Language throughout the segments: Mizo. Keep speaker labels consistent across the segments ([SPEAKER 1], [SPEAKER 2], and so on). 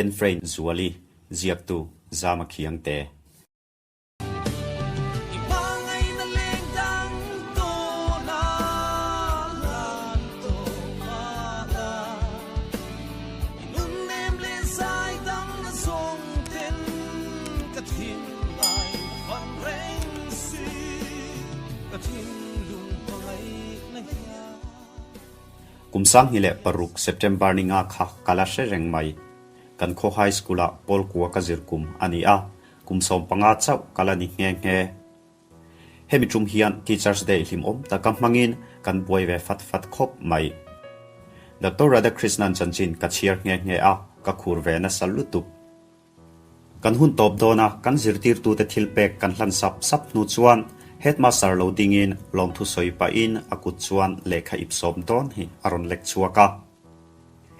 [SPEAKER 1] Penfrein Zuali, ziaktu Zama Khiangte. Kum 2006 September ni nga kha ka la hre reng mai. Kan khaw high school ah pawl kua ka zir kum a ni a, kum 15 chauh ka la ni nghe nghe. Hemi tum hian Teachers Day hlimawm taka hmangin kan buai ve fat fat khawp mai. Doctor Radhakrishnan chanchin ka chhiar nghe nghe a, ka khur ve nasa lutuk. Kan hun tawp dawn a, kan zirtirtute thil pek kan hlan sap sap hnu chuan Headmaster lo dingin lawmthu sawi pahin a kut chuan lehkha ip sawm dawn hi a rawn lek chhuak a.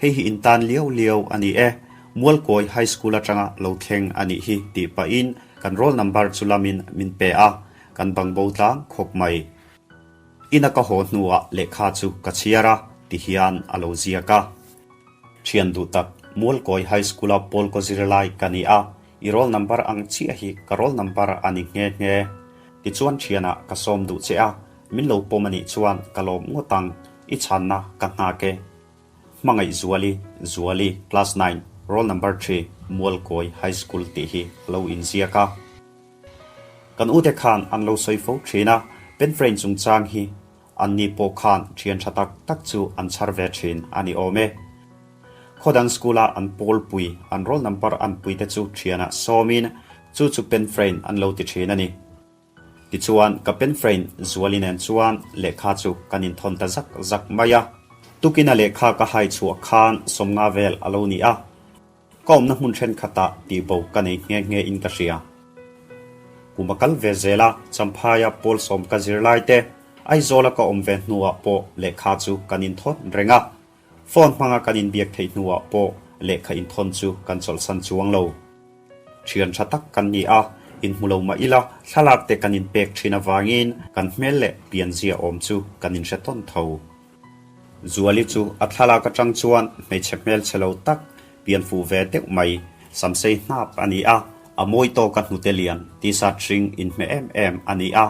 [SPEAKER 1] Hei hi intan liau liau a ni e, Mualkawi High School atanga lo thleng a nih hi tih pahin kan roll number chu lamin min pe a, kan bang bo tlang khawp mai. Ina ka haw hnuah lehkha chu ka chhiar a, ti hian a lo ziak a. Thian duh tak, Mualkawi High School-a pawl kaw zirlai ka ni a, i roll number ang chiah hi ka roll number a ni nghe nghe. Tichuan thianah ka sawm duh che a, min lo pawm a nih chuan ka lawm ngawt ang, i chhanna ka nghak e. Hmangaih Zuali, Zuali, Class 9, roll number 3, Mualkawi High School tih hi a lo inziak a. Kan ute khan an lo sawi fo thin a, Penfrain chungchang hi Anni pawh khan thian tha tak tak chu an chhar ve thin a ni awm e. Khawdang school-a an pawlpui, an roll number an puite chu thianah sawmin chu chu pen frame an lo ti thin a ni. Tichuan ka pen frame Zuali nen chuan lehkha chu kan inthawn ta zak zak mai a. Tukina lehkha ka hai chhuah khan 50 vel a lo ni a. Ka awmna hmun thenkhatah tihbo ka nei nghe nghe in ka hria. Kum a kal ve zel a, Champhaia pawl sawm ka zir lai te, Aizawla ka awm ve hnuah pawh lehkha chu kan inthawn reng a. Phone hmanga kan inbiak theih hnuah pawh lehkha inthawn chu kan chawlhsan chuang lo. Thian tha tak kan ni a, inhmu lo mah ila thlalak te kan inpek thin avangin kan hmel leh pianzia awm chu kan inhre tawn tho. Zuali chu a thlalak atang chuan hmeichhe hmelchhe lo tak, pian fuh ve deuh mai, samsei hnap a ni a, a mawi tawka hnute lian, t-shirt hring inhmeh em em a ni a,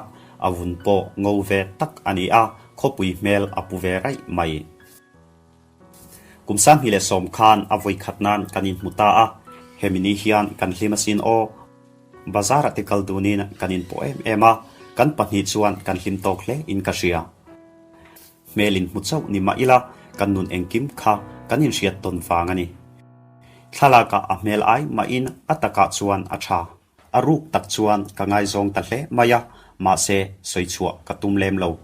[SPEAKER 1] a vun pawh ngo ve tak a ni a, khawpui hmel a pu ve raih mai. Kum 2010 khan a vawi khat nan kan inhmu ta a, hemi ni hian kan hlim asin aw. Bazar ah te kal dunin kan inpawh em em a, kan pahnih chuan kan hlim tawk hle in ka hria. Hmel in hmu chauh ni mah ila kan nun engkim kha kan inhriat tawn vang a ni. Thlalak ah a hmel ai mahin a takah chuan a tha. A ruk tak chuan ka ngaizawng ta hle mai a, mahse sawi chhuah ka tum lem lo.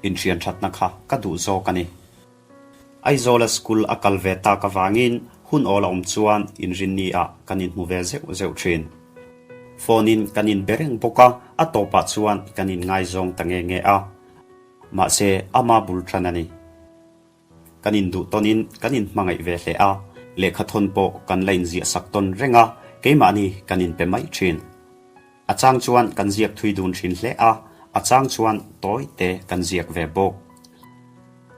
[SPEAKER 1] Inhrian thatna kha ka duh zawk a ni. Aizawla school a kal ve tak avangin hun awl a awm chuan inrinni ah kan inhmu ve zeuh zeuh thin. Phone in kan inbe reng bawk a, a tawpah chuan kan inngaizawng ta nge nge a. Mahse ama bul tan a ni. Kan induh tawnin kan inhmangaih ve hle a, lehkha thawn pawh kan la inziah sak tawn reng a, keimahni kan inpe mai thin. A chang chuan kan ziak thui dun thin hle a, a chang chuan tawi te kan ziak ve bawk.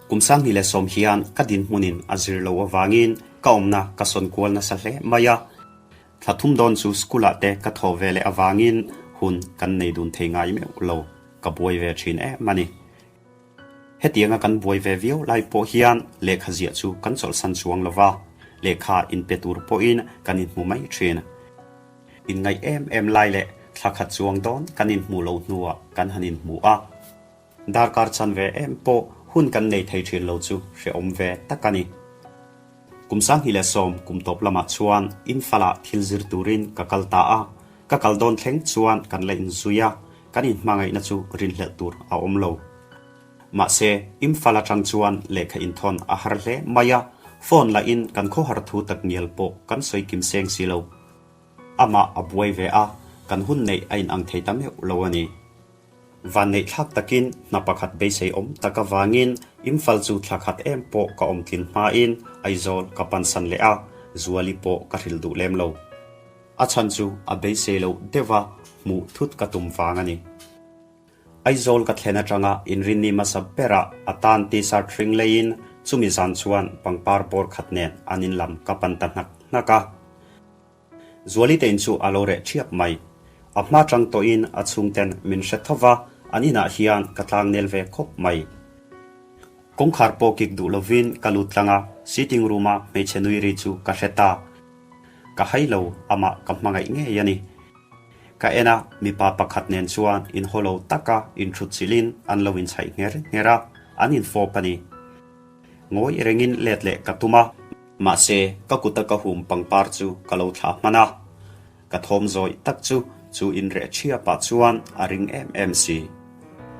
[SPEAKER 1] Kum 2010 hian ka dinhmunin a zir lo avangin ka awmna ka sawn kual nasa hle mai a. Thla thum dawn chu school ah te ka thawh ve leh avangin hun kan nei dun thei ngai meuh lo, ka buai ve thin em a ni. Hetianga kan buai ve viau lai pawh hian lehkha ziah chu kan chawlhsan chuang lo va, lehkha inpe tur pawhin kan inhmu mai thin. Inngaih em em lai leh thla khat chuang dawn kan inhmuh loh hnuah kan han inhmu a. Darkar chan ve em pawh hun kan nei thei thin lo chu hrehawm ve tak a ni. Kum 2010 kum tawp lamah chuan Imphal-ah thil zir turin ka kal ta a, ka kal dawn thleng chuan kan la inzui a, kan inhmangaihna chu rinhlelh tur a awm lo. Mahse, Imphal atang chuan lehkha inthawn a har hle mai a, phone lahin kan khawhar thu takngial pawh kan sawi kim seng si lo. Amah a buai ve a, kan hun neih a inang thei ta meuh lo a ni. Vanneih thlak takin hna pakhat beisei awm tak avangin Imphal chu thla khat em pawh ka awm tlin hmain Aizawl ka pansan leh a, Zuali pawh ka hrilh duh lem lo. A chhan chu a beisei loh deuha hmuh thut ka tum vang a ni. Aizawl ka thlen atanga inrinni hmasa berah a tan t-shirt hring leiin chumi zan chuan pangpar bawr khat nen an in lam ka pan ta hnak hnak a. Zuali te in chu a lo reh ṭhiap mai. A hma ṭang tawhin a chhungten min hre tho va, an inah hian ka tlangnel ve khawp mai. Kawngkhar pawh kik duh lovin ka lut tlang a, sitting room-a hmeichhe nui ri chu ka hre ta. Ka hai lo, amah ka hmangaih ngei a ni. Ka en a, mipa pakhat nen chuan inhaw lo taka inthut chilhin an lo inchhaih ngher ngher a, an infawp a ni. Ngawi rengin let leh ka tum a. Mahse, ka kuta ka hum pangpar chu ka lo thlah hman a. Ka thawm zawih tak chu chu inreh chhia pah chuan a ring em em si.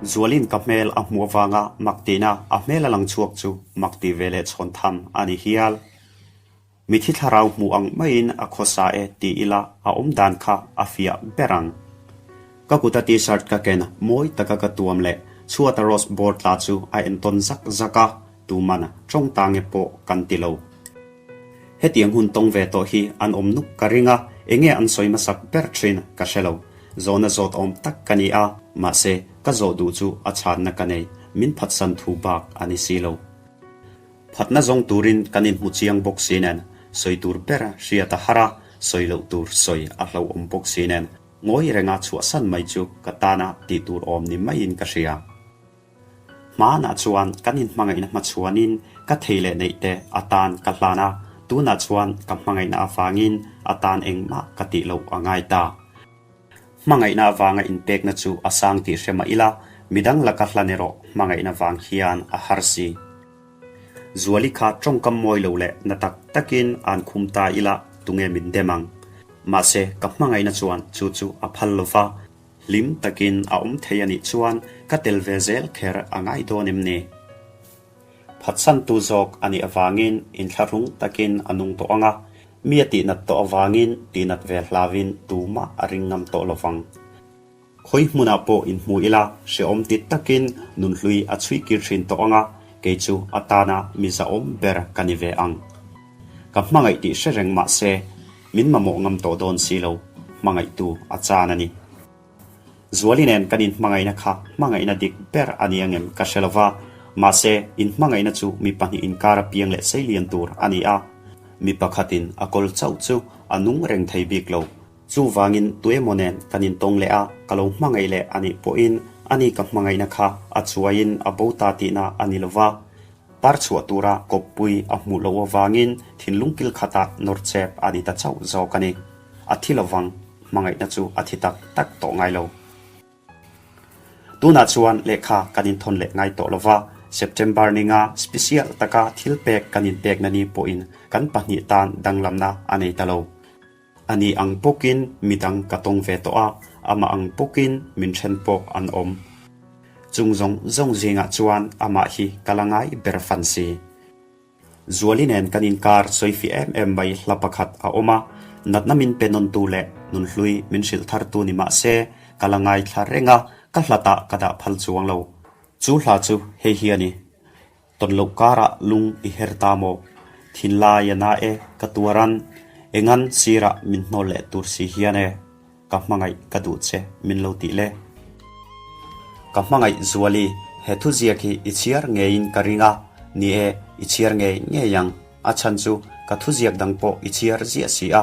[SPEAKER 1] Zualin ka hmel a hmuh avanga mak tihna a hmel a lang chhuak chu mak ti ve leh chhawn tham a ni hial. Mithi thlarau hmuh ang maiin a khawsa e ti ila a awm dan kha a fiah ber ang. Ka kuta t-shirt ka ken mawi taka ka tuam leh chhuata rose bawr tla chu a entawn zak zak a, tuman tawng ta nge pawh kan ti lo. Hetiang hun tawng ve tawh hi an awm nuk ka ring a, enge an sawi hmasak ber thin ka hre lo. Zawhna zawt awm tak ka ni a, mahse ka zawh duh chu a chhanna ka nei, min phatsan thu bak a ni si lo. Phatna zawng turin kan inhmu chiang bawk si nen, sawi tur ber hriat a har a, sawi loh tur sawi a hlauhawm bawk si nen, ngawi renga chhuahsan mai chu ka tana tih tur awm ni maiin ka hria. Hmanah chuan kan inhmangaihna hmachhuanin ka thei leh neih te atan ka hlan a, tunah chuan ka hmangaihna avangin atan engmah ka tih loh a ngai ta. Hmangaihna avanga inpekna chu a sang tih hre mah ila, midang laka hlan erawh hmangaihna vang hian a har si. Zuali kha tawngkam mawi lo leh na tak takin an khum ta ila tunge min dem ang. Mahse, ka hmangaihna chuan chu chu a phal lo va, hlim takin a awm thei a nih chuan ka tel ve zel kher a ngai dawn em ni? Phatsantu zawk a nih avangin inthlahrung takin a nung tawh ang a, mi a tihnat tawh avangin tihnat ve hlauvin tumah a ring ngam tawh lo vang. Khawi hmunah pawh inhmu ila hrehawm ti takin nunhlui a chhui kir thin tawh ang a, kei chu a tana mi zahawm ber ka ni ve ang. Ka hmangaih tih hre reng mah se, min mamawh ngam tawh dawn si lo, hmangaihtu a chan a ni. Zuali nen kan inhmangaihna kha hmangaihna dik ber a ni angem ka hre lova, mahse inhmangaihna chu mi pahnih inkar a piang leh seilian tur a ni a, mi pakhatin a kawl chauh chu a nung reng thei bik lo. Chuvangin tuemaw nen kan intawng leh a, ka lo hmangaih leh a nih pawhin ani ka hmangaihna kha a chuaiin a bo ta tihna a ni lova, par chhuah tura kawppui a hmuh loh avangin thinlung kil khatah nawr chep a ni ta chauh zawk a ni. A thi lovang, hmangaihna chu a thi tak tak tawh ngai lo. Tunah chuan lehkha kan inthawn leh ngai tawh lova, September ninga special taka thil pek kan inpekna ni pawhin kan pahnih tan danglamna a nei ta lo. A ni ang bawkin midang ka tawng ve tawh a, amah ang bawkin min then pawh an awm. Chung zawng zawng zingah chuan amah hi ka la ngai ber fan si. Zuali nen kan inkar sawi fih em em mai hla pakhat a awm a, natna min pe nawntu leh nunhlui min hrilh thartu ni mah se ka la ngaithla reng a, ka hlatah ka dah phal chuang lo. Chu hla chu hei hi a ni. Tawn loh karah lung i her ta maw? Thinlai a na e, ka tuaran, engan sirah min hnawl leh tur si hian e, ka hmangaih ka duh che min lo tih le. Ka hmangaih Zuali, he thuziak hi i chhiar ngeiin ka ring a, ni e, i chhiar ngei ngei ang, a chhan chu ka thuziak dang pawh i chhiar ziah si a.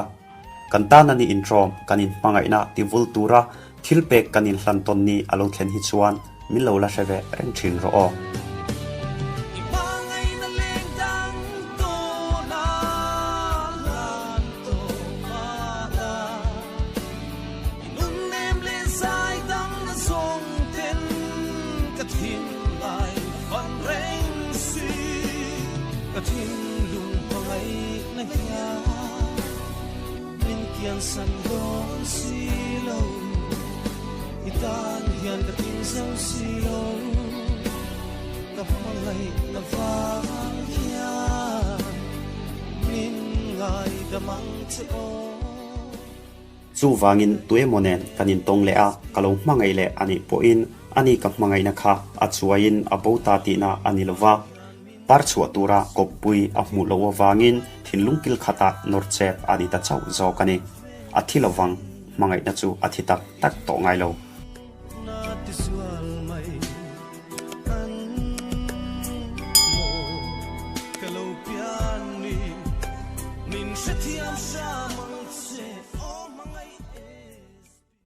[SPEAKER 1] Kan tana ni intrawm, kan inhmangaihna tivul tura thil pek kan inhlan tawn ni a lo thlen hi chuan min lo la hre ve reng thin rawh aw.
[SPEAKER 2] I hmangaihna leng dang tawn a hlan tawh mahla, i nunnem leh zai dang na zawng ten ka thinlai a fan reng si, ka thinlung hmangaihna hian. Min kiansan dawn si lo, i tan hian ka ting zo si lo, ka hmangaihna vang hian min ngaidam ang che aw.
[SPEAKER 1] Chuvangin tuemaw nen kan intawng leh a, ka lo hmangaih leh a nih pawhin ani ka hmangaihna kha a chuaiin a bo ta tihna a ni lova. Par chhuah tura kawppui a hmuh loh avangin thinlung kil khatah nawr chep a ni ta chauh zawk a ni. A thi lovang, hmangaihna chu a thi tak tak tawh ngai lo.